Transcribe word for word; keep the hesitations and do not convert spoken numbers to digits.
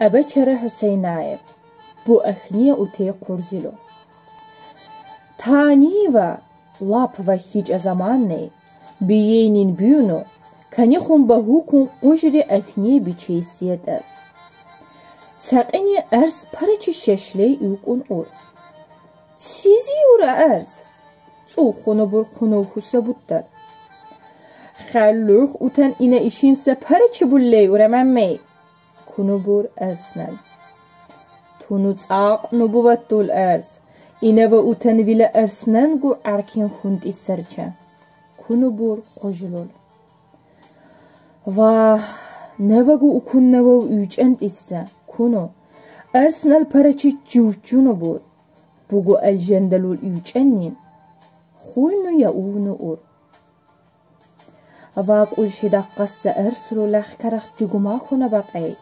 Абачара Гьусейнаев. Бу ахни утей къурзилу. Таниева лап вахича заманней, бийейнин буюну, кани хун багьу кун къужри ахни бичей сетӀа. Цакъини арс парачи шашлей уькӀун ур. Чизи ура арс? ЦӀух хунубур куну хуса бутта. Халлух утан ина ишин са парачи буллей ура маммей. Кунубур арснан. Туну цӀакъ нубуватдул арс. Инава утан вила арснан гу аркин хунтӀи сарча. Кунубур къужулул. Вагь, навагу укун навав уьйчӀен тӀисса, куну. Арснал парачи чувчунубур. Бугу алжандалул уьйчӀеннин. Хуйну я увну ур. Ва кӀул шидахъ къасса арсру лахкарах дигума хуна бакъай.